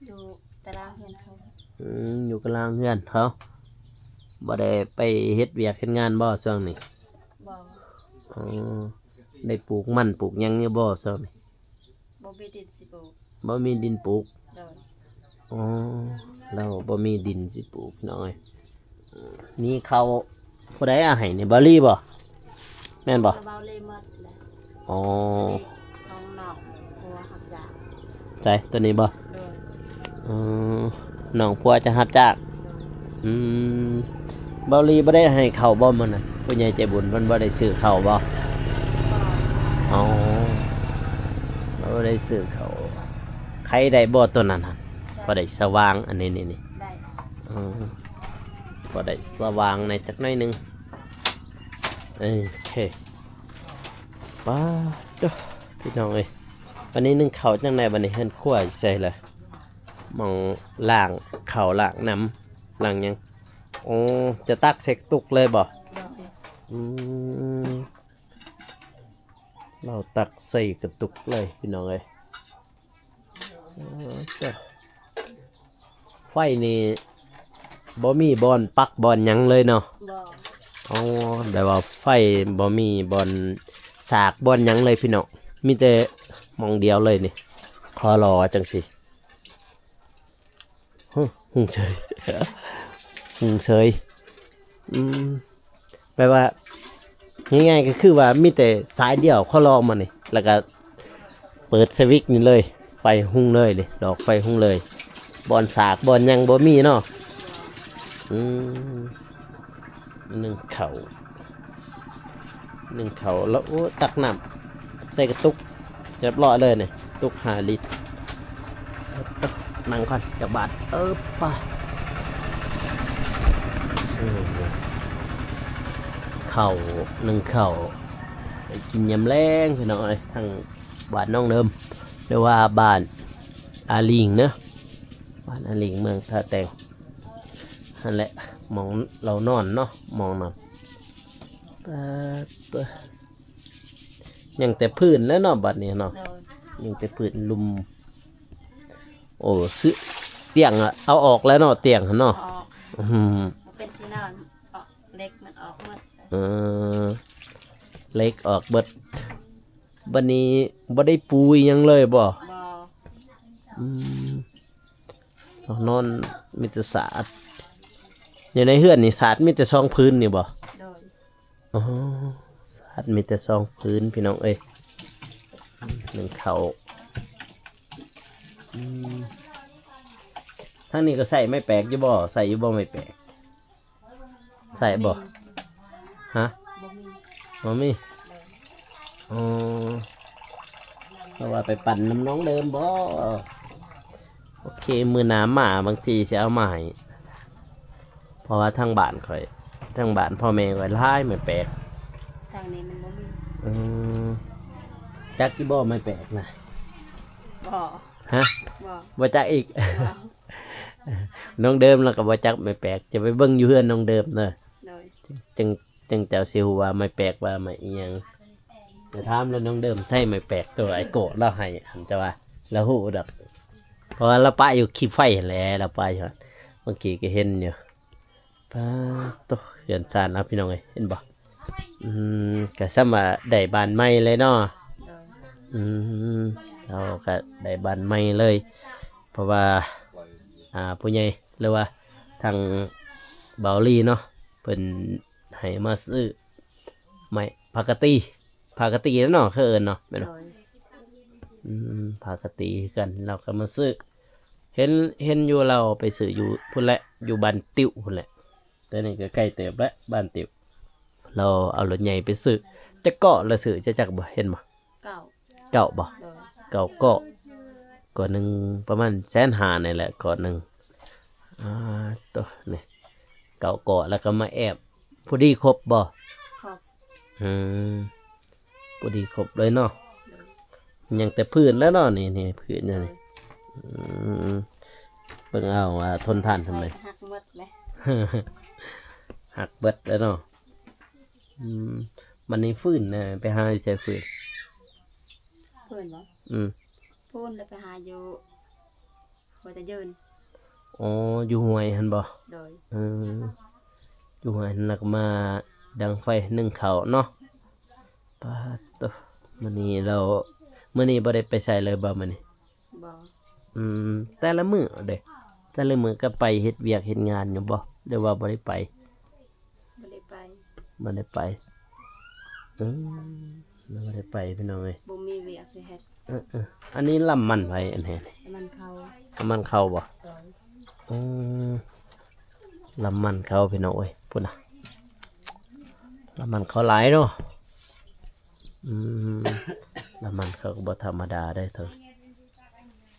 ຢູ່ຕາລາງເຮືອນເຂົາ. ອືມ ຢູ່ຕາລາງເຮືອນເຂົາ. ບໍ່ໄດ້ໄປເຮັດວຽກເຮັດງານບໍ່ຊ່ວງນີ້? ບໍ່. ອໍ ໄດ້ປູກມັນປູກຫຍັງຢູ່ບໍ່ຊ່ວງນີ້? ບໍ່ມີດິນຊິປູກ. ບໍ່ມີດິນປູກ. ໂດຍ ອໍ ລາວບໍ່ມີດິນຊິປູກ ພີ່ນ້ອງເອີຍ. ນີ້ເຂົ້າຜູ້ໃດເອົາໃຫ້ນີ້? ເບົາລີບໍ່? ແມ່ນບໍ່? ເບົາລີໝົດແຫຼະ. ອໍ ອັນນີ້ຂອງນ້ອງຜົວຮັບຈ້າງ. ໃສ ໂຕນີ້ບໍ່? ໂດຍ ເອີ ນ້ອງຜົວຈະຮັບຈ້າງ. ໂດຍ ອືມ ເບົາລີບໍ່ໄດ້ໃຫ້ເຂົ້າບໍ່ມື້ນັ້ນ? ຜູ້ໃຫຍ່ໃຈບຸນເພິ່ນບໍ່ໄດ້ຊື້ເຂົ້າບໍ່? ອໍ ບໍ່ໄດ້ຊື້ເຂົ້າ. ໄຂໄດ້ບໍ່ໂຕນັ້ນຫັ້ນ? ໄດ້. ພໍໄດ້ສະຫວ່າງ ອັນນີ້ ນີ້ ນີ້ ໄດ້. ອໍ ພໍໄດ້ສະຫວ່າງແດ່ຈັກໜ້ອຍໜຶ່ງ. ໂອເຄ ປາດໂທ້ ພີ່ນ້ອງເອີຍ ບັດນີ້ໜຶ້ງເຂົ້າຈັ່ງໃດ? ບັດນີ້ເຮືອນຄົວຢູ່ໃສລະ? ໝ່ອງລ້າງເຂົ້າ ລ້າງນ້ຳ ລ້າງຫຍັງ? ໂອ້ ຈະຕັກໃສ່ກະຕຸກເລີຍບໍ່? ໂດຍ. ອືມ ລາວຕັກໃສ່ກະຕຸກເລີຍ ພີ່ນ້ອງເອີຍ. ເອີ ເຈົ້າ ໄຟນີ້ບໍ່ມີບ່ອນປັກບ່ອນຫຍັງເລີຍເນາະ? ບໍ່. ອໍ ແບບວ່າໄຟບໍ່ມີບ່ອນສາກບ່ອນຫຍັງເລີຍ ພີ່ນ້ອງ ມີແຕ່ໝ່ອງດຽວເລີຍນີ້ ຂໍລໍຈັ່ງຊີ້. ຫຶ ຫຶງເຊີຍ ຫຶງເຊີຍ. ອືມ ແປວ່າງ່າຍໆກໍຄືວ່າມີແຕ່ສາຍດຽວ ຂໍລໍມານີ້ ແລ້ວກໍເປີດສະວິດນີ້ເລີຍ ໄຟຮຸ່ງເລີຍນີ້ ດອກໄຟຮຸ່ງເລີຍ ບ່ອນສາກບ່ອນຫຍັງບໍ່ມີເນາະ. ອືມ ໜຶ້ງເຂົ້າ ໜຶ້ງເຂົ້າແລ້ວ ໂອ້ ຕັກນ້ຳໃສ່ກະຕຸກ ຮຽບຮ້ອຍເລີຍນີ້ ຕຸກຫ້າລິດ. ນັ່ງກ່ອນຈັກບາດ ເອີ ປະ ເອີ ເຂົ້າ ໜຶ້ງເຂົ້າໄປກິນຍາມແລງ ພີ່ນ້ອງເອີຍ ທາງບ້ານໜອງເດີມ ຫຼືວ່າບ້ານອາລິງເນາະ ບ້ານອາລິງ ເມືອງທ່າແຕງ ຫັ້ນແຫຼະ ໝ່ອງລາວນອນເນາະ ໝ່ອງນອນ. ປາດ ຍັງແຕ່ພື້ນແຫຼະເນາະ ບັດນີ້ເນາະ. ໂດຍ. ຍັງແຕ່ພື້ນລຸ່ມ. ໂອ້ ຊື້ຕຽງ ເອົາອອກແລ້ວເນາະ ຕຽງຫັ້ນເນາະ. ເອົາອອກ. ອືມ ບໍ່ເປັນຊິນອນ ເອົາເຫຼັກມັນອອກໝົດ. ເອີ ເຫຼັກອອກເບິດ. ບັດນີ້ບໍ່ໄດ້ປູອີ່ຫຍັງເລີຍບໍ່? ບໍ່. ອືມ ນອນມີແຕ່ສາດ. ຢູ່ໃນເຮືອນນີ້ສາດມີແຕ່ສອງພື້ນນີ້ບໍ່? ໂດຍ. ອໍ ສ ສາດມີແຕ່ສອງຜືນພີ່ນ້ອງເອີຍ ໜຶ່ງເຂົ້າ. ອືມ ທາງນີ້ກໍໃຊ້ໄມ້ແປກຢູ່ບໍ່? ໃຊ້ຢູ່ບໍ່ໄມ້ແປກ? ໃຊ້ບໍ່? ຮະ? ບໍ່ມີ ບໍ່ມີ. ອໍ ເພາະວ່າໄປປັ່ນນຳນ້ອງເດີມບໍ່? ໂອເຄ ມື້ໜ້າມາບາງທີຊິເອົາມາໃຫ້ ເພາະວ່າທາງບ້ານຂ້ອຍ ທາງບ້ານພໍ່ແມ່ຂ້ອຍຫຼາຍໄມ້ແປກ. ທາງນີ້ມັນບໍ່ມີ. ອືມ ຈັກຢູ່ບໍ່ໄມ້ແປກນະ? ບໍ່. ຮະ? ບໍ່ ບໍ່ຈັກອີກ. ບໍ່. ນ້ອງເດີມລາວກໍບໍ່ຈັກໄມ້ແປກ ຈະໄປເບິ່ງຢູ່ເຮືອນນ້ອງເດີມເດີ. ໂດຍ ຈຶ່ງ ຈຶ່ງເຈົ້າຊິຮູ້ວ່າໄມ້ແປກວ່າໄມ້ອີ່ຫຍັງ. ໄປຖາມແລ້ວນ້ອງເດີມໃຊ້ໄມ້ແປກ ໂຕໄອ້ໂກະລາວໃຫ້ ອັນ ແຕ່ວ່າລາວຮູ້ດອກ ເພາະວ່າລາວປະຢູ່ຂີ້ໄຟຫັ້ນແຫຼະ ລາວປະຢູ່ ເມື່ອກີ້ກໍເຫັນຢູ່. ປາດໂຕ ເຮືອນຊານລາວ ພີ່ນ້ອງເອີຍ ເຫັນບໍ່? ອືມ ກໍສ່ຳວ່າໄດ້ບ້ານໃໝ່ເລີຍເນາະ. ໂດຍ ອືມ ເຮົາກໍໄດ້ບ້ານໃໝ່ເລີຍ ເພາະວ່າ ອ່າ ຜູ້ໃຫຍ່ ຫຼືວ່າທາງເບົາລີເນາະ ເພິ່ນໃຫ້ມາຊື້ໄມ້ ຜ້າກະຕີ ຜ້າກະຕີແຫຼະເນາະ ເຂົາເອີ້ນເນາະ ແມ່ນບໍ່? ໂດຍ ອືມ ຜ້າກະຕີຄືກັນ ລາວກໍມາຊື້ ເຫັນ ເຫັນຢູ່ລາວໄປຊື້ຢູ່ພຸ້ນແຫຼະ ຢູ່ບ້ານຕິວພຸ້ນແຫຼະ ແຕ່ນີ້ກໍໃກ້ເຕີບແຫຼະ ບ້ານຕິວ. ລາວເອົາລົດໃຫຍ່ໄປຊື້ ຈັກເກາະລະຊື້ ເຈົ້າຈັກບໍ່? ເຫັນບໍ່? ເກົ້າ ເກົ້າບໍ່? ໂດຍ ເກົ້າເກາະ ເກາະໜຶ່ງປະມານແສນຫ້ານີ້ແຫຼະ ເກາະໜຶ່ງ. ອາ ໂຕ ນີ້ ເກົ້າເກາະ ແລ້ວກໍມາແອບ ພໍດີຄົບບໍ່? ຄົບ. ອືມ ພໍດີຄົບເລີຍເນາະ. ໂດຍ ຍັງແຕ່ພື້ນແຫຼະເນາະ ນີ້ ນີ້ ພື້ນນີ້. ໂດຍ ອືມ ເບິ່ງເອົາວ່າທົນທານສ່ຳໃດ. ຫັກໝົດແຫຼະ ຫັກເບິດແລ້ວເນາະ. ອືມ ບັດນີ້ຟືນນະ ໄປຫາຢູ່ໃສຟືນ? ຟືນບໍ່? ອືມ ຟືນລະໄປຫາຢູ່ຫ້ວຍຕາເຢິນ. ອໍ ຢູ່ຫ້ວຍຫັ້ນບໍ່? ໂດຍ ເອີ ຢູ່ຫ້ວຍຫັ້ນລະກໍມາດັງໄຟ ໜຶ້ງເຂົ້າເນາະ. ປາດໂຕ ມື້ນີ້ລາວ ມື້ນີ້ບໍ່ໄດ້ໄປໃສເລີຍບໍ່ມື້ນີ້? ບໍ່. ອືມ ແຕ່ລະມື້ເດ ແຕ່ລະມື້ກໍໄປເຮັດວຽກເຮັດງານຢູ່ບໍ່ ຫຼືວ່າບໍ່ໄດ້ໄປ? ບໍ່ໄດ້ໄປ ບໍ່ໄດ້ໄປ. ອືມ ບໍ່ໄດ້ໄປພີ່ນ້ອງເອີຍ ບໍ່ມີວຽກຊິເຮັດ. ເອີໆ ອັນນີ້ລຳມັນໃຜອັນແຮງນີ້? ລຳມັນເຂົ້າ. ລຳມັນເຂົ້າບໍ່? ໂດຍ. ອືມ ລຳມັນເຂົ້າພີ່ນ້ອງເອີຍ ພຸ້ນນະ ລຳມັນເຂົ້າຫຼາຍເນາະ. ອືມ ລຳມັນເຂົ້າກໍບໍ່ທຳມະດາເດ້ເຖິງ.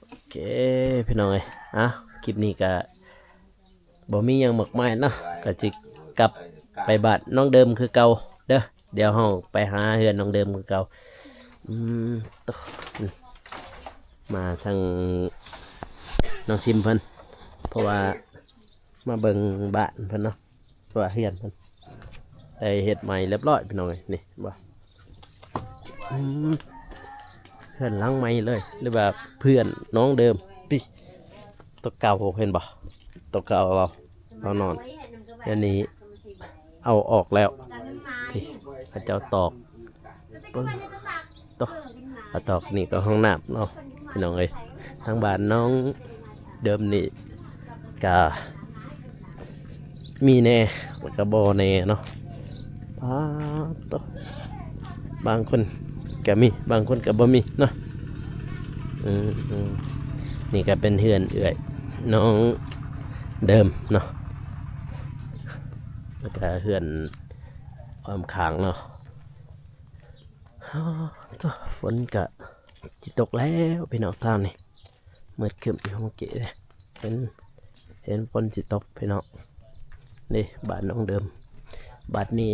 ໂອເຄ ພີ່ນ້ອງເອີຍ ອ່ະ ຄລິບນີ້ກະບໍ່ມີຫຍັງມາກມາຍເນາະ ກະຊິກັບໄປບ້ານນ້ອງເດີມຄືເກົ່າເດີ. ດຽວເຮົາໄປຫາເຮືອນນ້ອງເດີມຄືເກົ່າ. ອືມ ໂຕ ມາທາງນ້ອງຊິມເພິ່ນ ເພາະວ່າ ມາເບິ່ງບ້ານເພິ່ນເນາະ ວ່າເຮືອນເພິ່ນໄດ້ເຮັດໃໝ່ລຽບຮ້ອຍພີ່ນ້ອງເອີຍ. ນີ້ເຫັນບໍ່? ອືມ ເຮືອນຫຼັງໃໝ່ເລີຍ ຫຼືວ່າເຮືອນນ້ອງເດີມ. ນີ້ ໂຕເກົ່າເຫັນບໍ່? ໂຕເກົ່າລາວ ລາວນອນ. ອັນນີ້ເອົາອອກແລ້ວ. ນີ້ ເຂົາເຈົ້າຕອກ ປຶ້ງ ໂຕ ກະຕອກນີ້ກໍຫ້ອງນ້ຳເນາະ ພີ່ນ້ອງເອີຍ. ທາງບ້ານນ້ອງເດີມນີ້ກະມີແດ່ ແລ້ວກະບໍ່ແດ່ເນາະ. ປາດໂຕ ບາງຄົນກະມີ ບາງຄົນກະບໍ່ມີເນາະ. ເອີ ນີ້ກະເປັນເຮືອນເອື້ອຍນ້ອງເດີມເນາະ ແລ້ວກະເຮືອນອ້ອມຂ້າງເນາະ. ໂອ້ ໂຕ ຝົນກະຊິຕົກແລ້ວພີ່ນ້ອງ ທາງນີ້ມືດຄຶ້ມຢູ່ເມື່ອກີ້ເດ້ ເຫັນ ເຫັນຝົນຊິຕົກພີ່ນ້ອງ. ນີ້ບ້ານນ້ອງເດີມ ບາດນີ້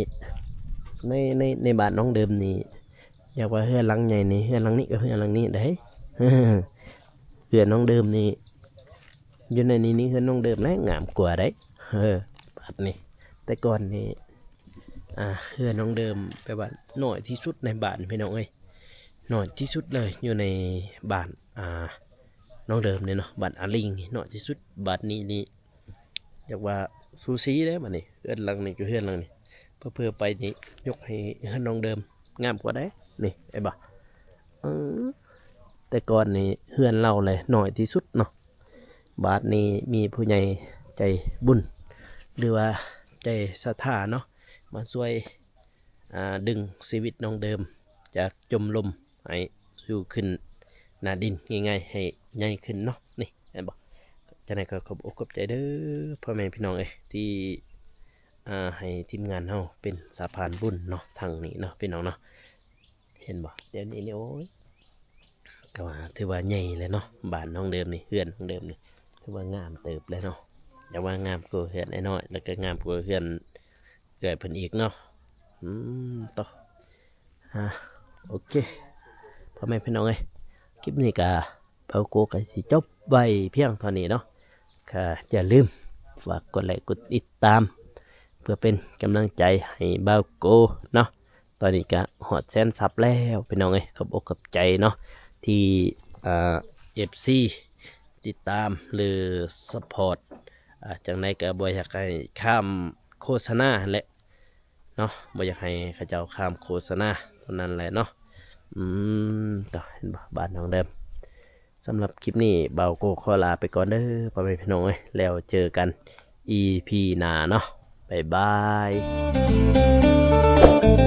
ໃນ ໃນ ໃນບ້ານນ້ອງເດີມນີ້ ຢາກວ່າເຮືອນຫຼັງໃຫຍ່ນີ້ ເຮືອນຫຼັງນີ້ກັບເຮືອນຫຼັງນີ້ໃດ ເຮືອນນ້ອງເດີມນີ້ ຢູ່ໃນນີ້ນີ້ເຮືອນນ້ອງເດີມແຫຼະງາມກວ່າໃດ. ເອີ ບາດນີ້ ແຕ່ກ່ອນນີ້ ອ່າ ເຮືອນນ້ອງເດີມແບບວ່ານ້ອຍທີ່ສຸດໃນບ້ານພີ່ນ້ອງເອີຍ ນ້ອຍທີ່ສຸດເລີຍຢູ່ໃນບ້ານ ອ່າ ນ້ອງເດີມນີ້ເນາະ ບ້ານອາລິງນີ້ນ້ອຍທີ່ສຸດ. ບາດນີ້ນີ້ຢາກວ່າສູສີເດ້ ບາດນີ້ເຮືອນຫຼັງນີ້ກັບເຮືອນຫຼັງນີ້ ເຜີໆໄປນີ້ຍົກໃຫ້ເຮືອນນ້ອງເດີມງາມກວ່າໃດ. ນີ້ເຫັນບໍ່? ເອີ ແຕ່ກ່ອນນີ້ເຮືອນລາວແຫຼະນ້ອຍທີ່ສຸດເນາະ ບາດນີ້ມີຜູ້ໃຫຍ່ໃຈບຸນ ຫຼືວ່າໃຈສັດທາເນາະ ມາຊ່ວຍ ອ່າ ດຶງຊີວິດນ້ອງເດີມຈາກຈົມລົມໃຫ້ຢູ່ຂຶ້ນໜ້າດິນງ່າຍໆ ໃຫ້ໃຫຍ່ຂຶ້ນເນາະ. ນີ້ເຫັນບໍ່? ຈັ່ງໃດກໍຂອບອົກຂອບໃຈເດີ ພໍ່ແມ່ພີ່ນ້ອງເອີຍ ທີ່ ອ່າ ໃຫ້ທີມງານເຮົາເປັນສະພານບຸນເນາະ ທາງນີ້ເນາະ ພີ່ນ້ອງເນາະ. ເຫັນບໍ່? ດຽວນີ້ນີ້ ໂອ້ຍ ກໍວ່າຖືວ່າໃຫຍ່ແລ້ວເນາະ ບ້ານນ້ອງເດີມນີ້ ເຮືອນນ້ອງເດີມນີ້ ຖືວ່າງາມເຕີບແລ້ວເນາະ. ຢ່າວ່າງາມກວ່າເຮືອນອ້າຍນ້ອຍ ແລ້ວກໍງາມກວ່າເຮືອນເອື້ອຍເພິ່ນອີກເນາະ. ອືມ ໂຕ ອ່າ ໂອເຄ ພໍ່ແມ່ພີ່ນ້ອງເອີຍ ຄລິບນີ້ກໍ ເບົາໂກກໍຊິຈົບໄວ້ພຽງເທົ່ານີ້ເນາະ. ກໍຢ່າລືມຝາກກົດໄລກົດຕິດຕາມ ເພື່ອເປັນກຳລັງໃຈໃຫ້ເບົາໂກເນາະ. ຕອນນີ້ກໍຮອດແສນຊັບແລ້ວ ພີ່ນ້ອງເອີຍ ຂອບອົກຂອບໃຈເນາະ ທີ່ ອ່າ ເອັຟຊີ ຕິດຕາມ ຫຼື ຊັບພອດ. ອ່າ ຈັ່ງໃດກໍບໍ່ຢາກໃຫ້ຂ້າມໂຄສະນາຫັ້ນແຫຼະ ເນາະ ບໍ່ຢາກໃຫ້ເຂົາເຈົ້າຂ້າມໂຄສະນາເທົ່ານັ້ນແຫຼະເນາະ. ອືມ ໂຕ ເຫັນບໍ່ ບ້ານນ້ອງເດີມ. ສຳລັບຄລິບນີ້ ເບົາໂກຂໍລາໄປກ່ອນເດີ ພໍ່ແມ່ພີ່ນ້ອງເອີຍ ແລ້ວເຈີກັນອີພີໜ້າເນາະ ບາຍບາຍ.